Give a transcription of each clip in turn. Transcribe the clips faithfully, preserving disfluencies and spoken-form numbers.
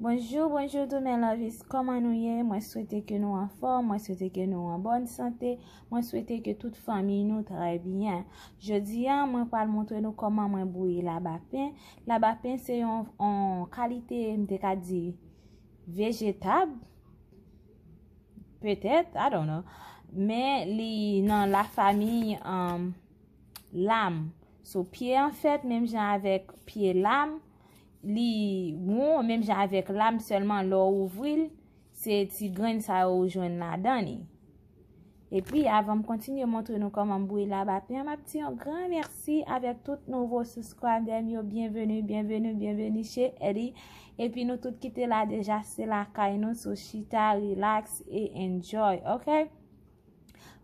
Bonjou, bonjou tou mes lovies, kòman nou ye? Mwen swete ke nou anfòm, mwen swete ke nou an bòn sante, mwen swete ke tout fanmi nou trè byen. Jodi a, mwen pral montre nou kòman mwen bouyi labapen. Labapen se yon, yon kalite, m te ka di, vejetab, petèt, I don't know. Men li nan lafanmi, um, lam. So, pye an fèt, menm jan avèk pye lam, li won, menm jan avèk lam, sèlman lè w ouvri l, se ti grenn sa yo ou jwenn ladan li. Epi, avan m kontinye montre nou kòman m bouyi labapen an, m ap di yon gran mèsi avèk tout nouvo subscriber m yo. Byenveni, byenveni, byenveni chez Eddie. Epi nou tout ki te la deja, se lakay nou, so chita, relax e enjoy, ok?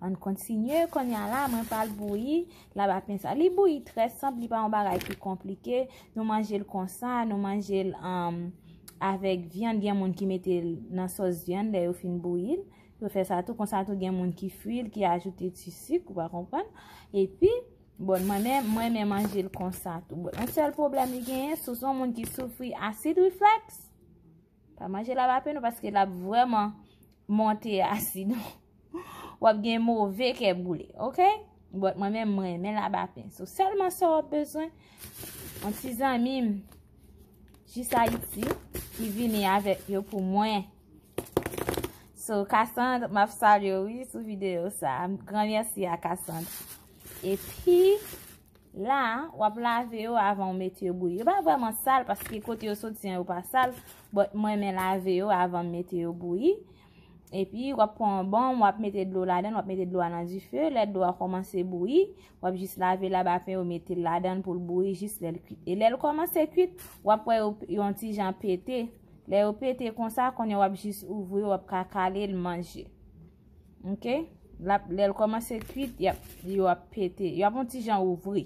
Ann kontinye, kounye a la, mwen pral bouyi labapen sa. Li bouyi trè senp, li pa yon bagay ki konplike. Nou manje l konsa, nou manje l, um, avèk vyann. Gen moun ki mete l nan sòs vyann lè yo fin bouyi l. Yo fè sa tou, konsa tou gen moun ki fri l, ki ajoute ti sik, ou pa konprann. Epi, bon, mwen menm, mwen renmen manje l konsa tou. Bon, yon sèl pwoblèm li genyen, si w se yon moun ki soufri asid reflèks, pa manje labapen non, paske l ap vrèman monte asid ou. W ap gen move kè boule, ok? But mwen menm, mwen renmen labapen. So, sèlman sa w ap bezwen, yon ti zanmi m, jis Ayiti, ki vini avèk yo pou mwen. So, Cassandre, m ap salye w, wi, sou videyo sa. Gran mèsi a Cassandre. Epi, la, w ap lave yo avan w mete yo bouyi. Yo pa vrèman sal, paske kote yo soti an, yo pa sal. But mwen renmen lave yo avan m mete yo bouyi. Epi, w ap pran yon bonm, w ap mete dlo ladan, w ap mete dlo a nan dife. Lè dlo a kòmanse bouyi, w ap jis lave labapen yo, mete l ladan pou l bouyi jis lè l kwit. E lè l kòmanse kwit, w ap wè yo, yo yon ti jan pete. Lè yo pete konsa, kounye a w ap jis ouvri, w ap ka kale l manje. Ok? L ap, lè l kòmanse kwit, y ap, yo ap pete. Yo ap yon ti jan ouvri.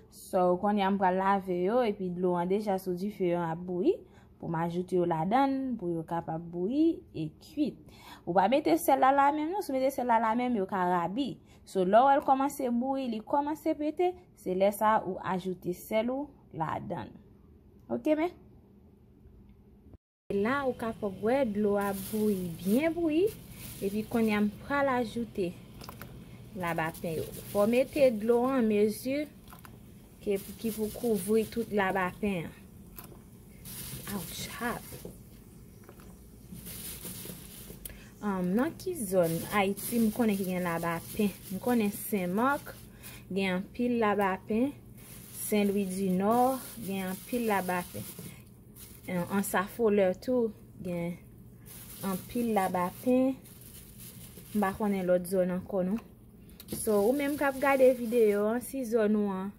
So, kounye a m pral lave yo, epi dlo an deja sou dife an ap bouyi. Pou m ajoute yo ladan l, pou yo kapab bouyi e kwit. Ou pa mete sèl la la menm non, si w mete sèl la la menm, yo ka rabi. So, lè w wè l kòmanse bouyi, li kòmanse pete, se lè sa a ou ajoute sèl ou ladan l. Ok, men? La, ou kapab wè dlo a bouyi, byen bouyi. Epi kounye a m pral ajoute labapen yo. Fò w mete dlo an mezi ke, ki pou kouvri tout labapen an. Ouch, hot. Um, nan ki zòn Ayiti m konnen ki gen labapen? M konnen Senmak gen anpil labapen. Sen Lwi di Nò gen anpil labapen. An, Ansafolè tou gen anpil labapen. M pa konnen lòt zòn ankò non. So, ou menm k ap gade videyo an, si zòn ou an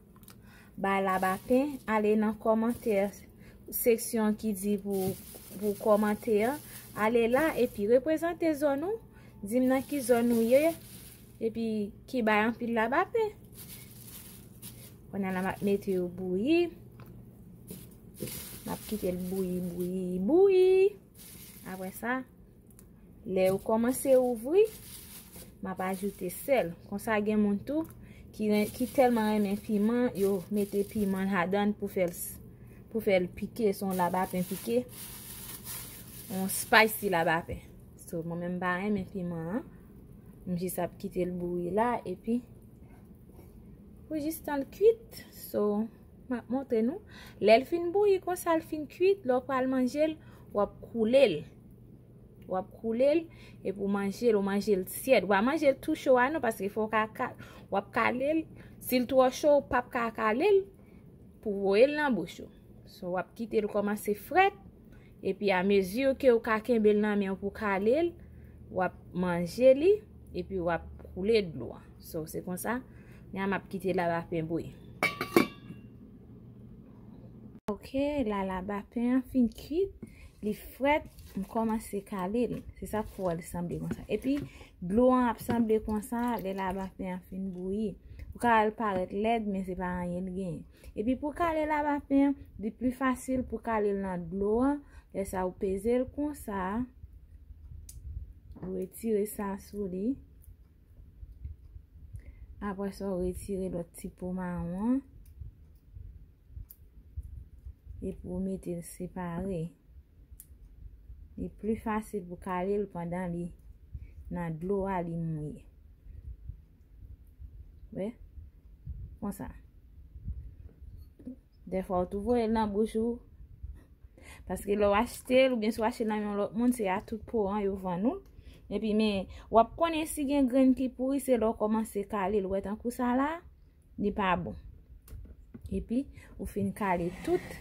bay labapen, ale nan kòmantè seksyon ki di pou, pou kòmante an. Ale la epi reprezante zòn ou. Di m nan ki zòn ou ye, epi ki bay anpil labapen. Kounye a la, m ap mete yo bouyi. M ap kite l bouyi, bouyi, bouyi. Apre sa, lè yo kòmanse ouvri, m ap ajoute sèl. Konsa, gen moun tou ki ren-, ki tèlman renmen piman, yo mete piman ladan l pou fè l s-, pou fè l pike, se yon labapen pike. Yon spicy labapen. So, mwen menm m pa renmen piman an. M jis ap kite l bouyi la, epi pou jis tan l kwit. So, m ap montre nou. Lè l fin bouyi konsa, l fin kwit, lè w pral manje l, w ap koule l. W ap koule l, epi w manje l, w manje l tyèd. W pa manje l tou cho a non, paske fò w ka, ka, w ap kale l. Si l twò cho, w p ap ka kale l pou voye l nan bouch ou. So, w ap kite l kòmanse frèt, epi a mezi ke w ka kenbe l nan men w pou kale l, w ap manje li, epi w ap koule dlo a. So, se konsa, men m ap kite labapen bouyi. Ok, la labapen an fin kwit, li frèt, m kòmanse kale l. Se sa k fè w wè l sanble konsa. Epi, dlo an ap sanble konsa lè labapen an fin bouyi. Ou ka wè l parèt lèd, men se pa anyen l genyen. Epi pou kale labapen an, li pli fasil pou kale l nan dlo an. Lè sa ou peze l konsa, ou retire sa sou li. Apre sa, ou retire lòt ti po mawon an. Epi ou mete l separe. Li pli fasil pou kale l pandan li nan dlo a, li mouye. Wè? Konsa. Dèfwa ou tou voye l nan bouch ou. Paske lè w achte l, oubyen si w achte l nan yon lòt moun, se a tout po an yo vann ou. Epi, men, w ap konnen si gen grenn ki pouri, se lè w kòmanse kale l. Ou wè tankou sa la, li pa bon. Epi, ou fin kale tout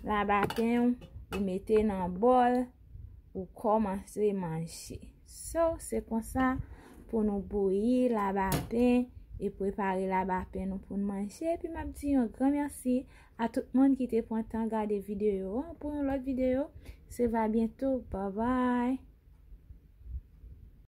labapen w, ou mete nan bòl, ou kòmanse manje. So, se konsa pou nou bouyi labapen e prepare labapen nou pou n manje. Epi, m ap di yon gran mèsi a tout moun ki te pran tan gade videyo an. Pou yon lòt videyo, se va byento. Bye bye!